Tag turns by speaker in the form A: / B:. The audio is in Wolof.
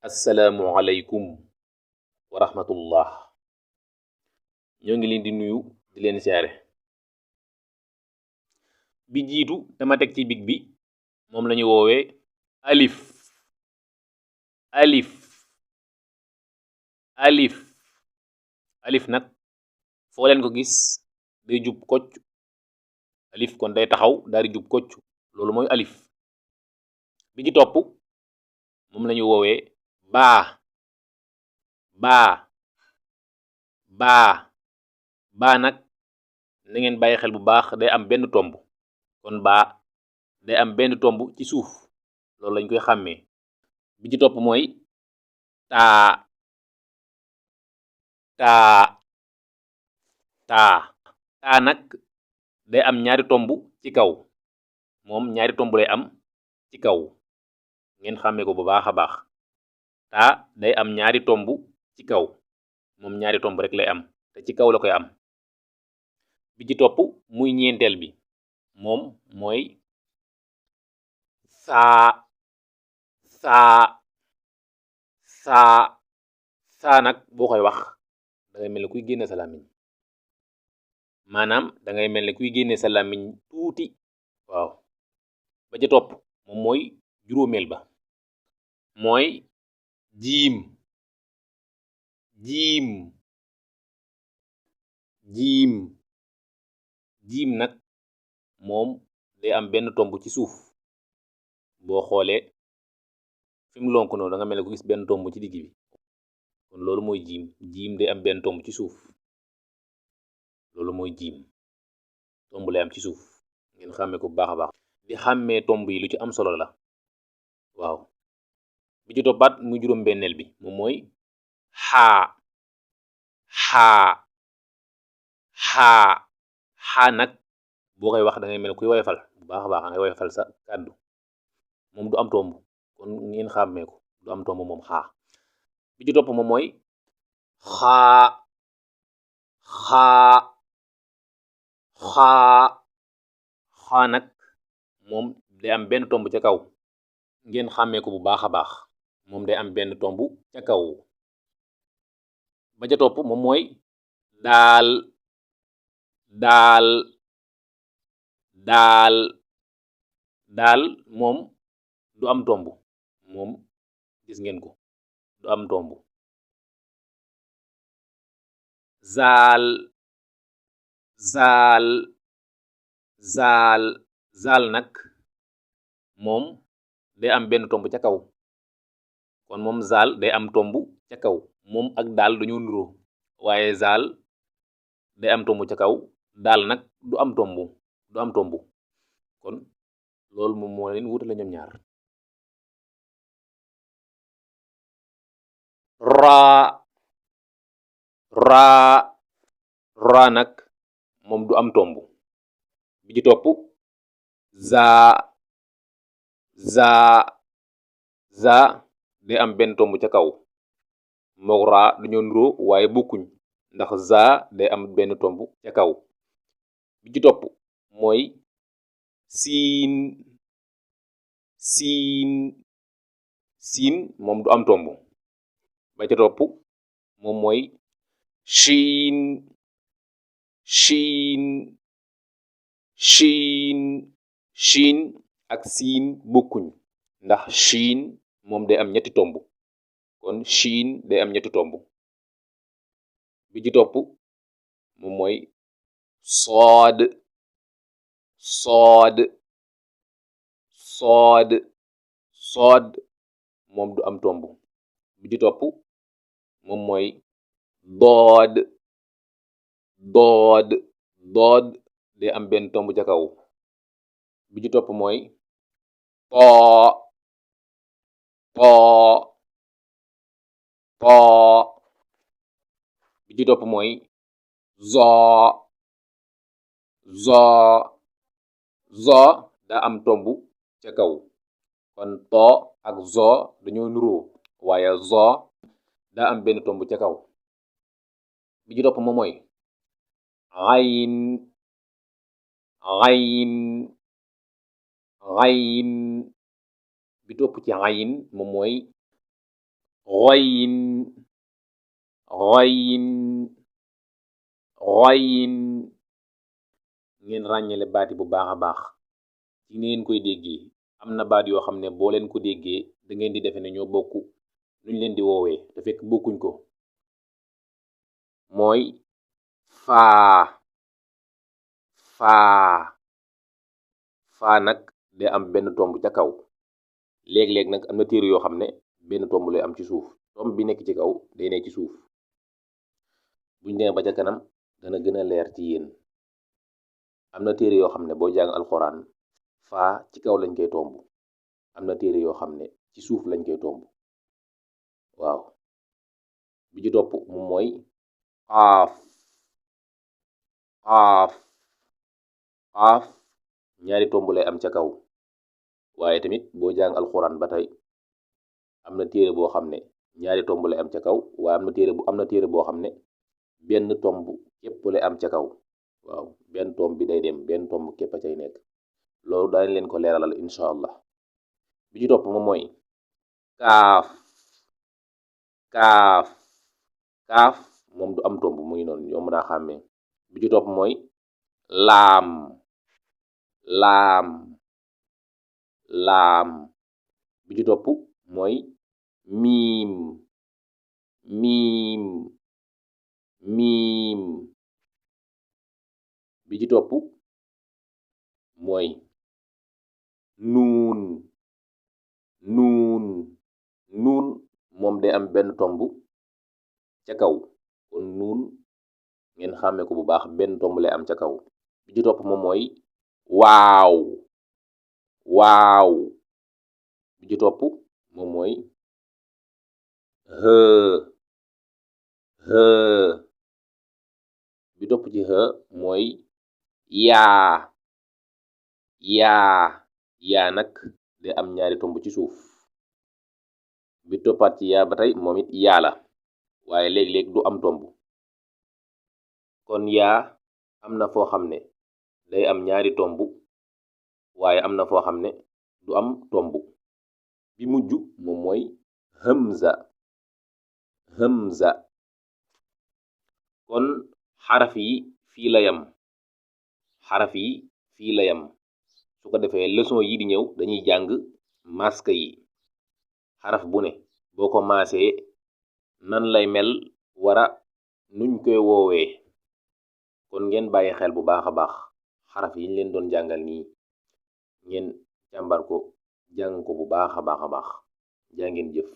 A: asalaamualeykum wa rahmatullah. ñoo ngi leen di nuyu di leen siyaare. bi jiitu dama teg ci big bi moom lañu woowee alif alif alif alif nag foo leen ko gis day jub kocc. alif kon day taxaw daal di jub kocc, loolu mooy alif. bi ci topp moom lañu woowee baa baa baa baa nag na ngeen bàyyi xel bu baax, day am benn tomb. kon baa day am benn tomb ci suuf, loolu lañ koy xàmmee. bi ci topp mooy taa taa taa taa nag day am ñaari tomb ci kaw, moom ñaari tomb lay am ci kaw, ngeen xàmmee ko bu baax a baax. taa day am ñaari tomb ci kaw, moom ñaari tomb rek lay am te ci kaw la koy am. bi ci topp muy ñeenteel bi, moom mooy saa saa saa saa nag boo koy wax dangay mel ni kuy génne sa làmmiñ, maanaam dangay mel ni kuy génne sa làmmiñ tuuti. waaw. ba ca topp moom mooy juróomeel ba, mooy jiim jiim jiim jiim nag moom day am benn tomb ci suuf. boo xoolee fi mu lonk noonu da nga mel ne ku gis benn tomb ci digg bi, kon loolu mooy jiim. jiim day am benn tomb ci suuf, loolu mooy jiim, tomb lay am ci suuf. ngeen xàmmee ko bu baax a baax. di xàmmee tomb yi lu ci am solo la. waaw. bi ci toppaat muy juróom benneel bi, moom mooy xaa xaa xaa xaa nag boo koy wax da ngay mel kuy woyofal bu baax a baax, da ngay woyofal sa kàddu. moom du am tomb, kon ngeen xàmmee ko, du am tomb moom xaa. bi ci topp moom mooy xaa xaa xaa xaa nag moom day am benn tomb ca kaw, ngeen xàmmee ko bu baax a baax. moom day am benn tomb ca kaw. ba ca topp moom mooy daal daal daal daal moom du am tomb, moom gis ngeen ko, du am tomb. zaal zaal zaal zaal nag moom day am benn tomb ca kaw, kon moom zaal day am tomb ca kaw. moom ak daal dañoo nuroo, waaye zaal day am tomb ca kaw, daal nag du am tomb. kon loolu moom moo leen wutale ñoom ñaar. raa raa raa nag moom du am tomb. bi ci topp zaa zaa zaa day am benn tomb ca kaw. mook raa dañoo nuroo waaye bokkuñ, ndax zaa day am benn tomb ca kaw. bi ci topp mooy siin siin siin moom du am tomb. ba ca topp moom mooy shiin shiin shiin shiin ak siin bokkuñ, ndax shiin moom day am ñetti tomb, kon shiin day am ñetti tomb. bi ci topp moom mooy sood sood sood sood moom du am tomb. bi ci topp moom mooy dood dood dood day am benn tomb ca kaw. bi ci topp mooy too too too bi ci topp mooy zoo zoo zoo daa am tomb ca kaw, kon too ak zoo dañoo nuroo, waaye zoo daa am benn tomb ca kaw. bi ci topp moom mooy ayn ayn ayn bi topp ci ayn moom mooy ghayn ghayn ghayn ngeen ràññale baati bu baax a baax ci ni ngeen koy déggee. am na baat yoo xam ne boo leen ko déggee da ngeen di defe ne ñoo bokk nuñ leen di woowee te fekk bokkuñ ko. mooy faa faa nag day am benn tomb ca kaw. léeg-léeg nag am na téere yoo xam ne benn tomb lay am ci suuf, tomb bi nekk ci kaw day nekk ci suuf. buñ demee ba ca kanam dana gën a leer ci yéen. am na téere yoo xam ne boo jàng alxuraan faa ci kaw lañ koy tomb, am na téere yoo xam ne ci suuf lañ koy tomb. waaw bi ci topp moom mooy xaaf xaaf ñaari tomb lay am ca kaw. waaye tamit boo jàng alxuraan ba tey am na téere boo xam ne ñaari tomb lay am ca kaw, waaye am na téere boo xam ne benn tomb képp lay am ca kaw. waaw benn tomb bi day dem, benn tomb képp a cay nekk. loolu daañ leen ko leeralal incha allah. bi ci topp moom mooy kaaf moom du am tomb, mu ngi noonu yomb naa xàmmee. bi ci topp mooy laam bi ci topp mooy miim bi ci topp mooy nuun moom day am benn tomb ca kaw. kon nuun ngeen xàmmee ko bu baax, benn tomb lay am ca kaw. bi ci topp moom mooy waaw bi ci topp moom mooy bi topp ci mooy yaa nag day am ñaari tomb ci suuf. bi toppaat ci yaa ba tey moom it yaa la, waaye léeg-léeg du am tomb. kon yaa am na foo xam ne day am ñaari tomb, waaye am na foo xam ne du am tomb. bi mujj moom mooy hamza kon xaraf yi fii la yam. su ko defee leçon yi di ñëw dañuy jàng maska yi. xaraf bu ne boo ko maasee nan lay mel wara nuñ koy woowee. kon ngeen bàyyi xel bu baax a baax xaraf yi ñu leen doon jàngal nii, ngeen càmbar ko jàng ko bu baax a baax. jaa ngeen jëf.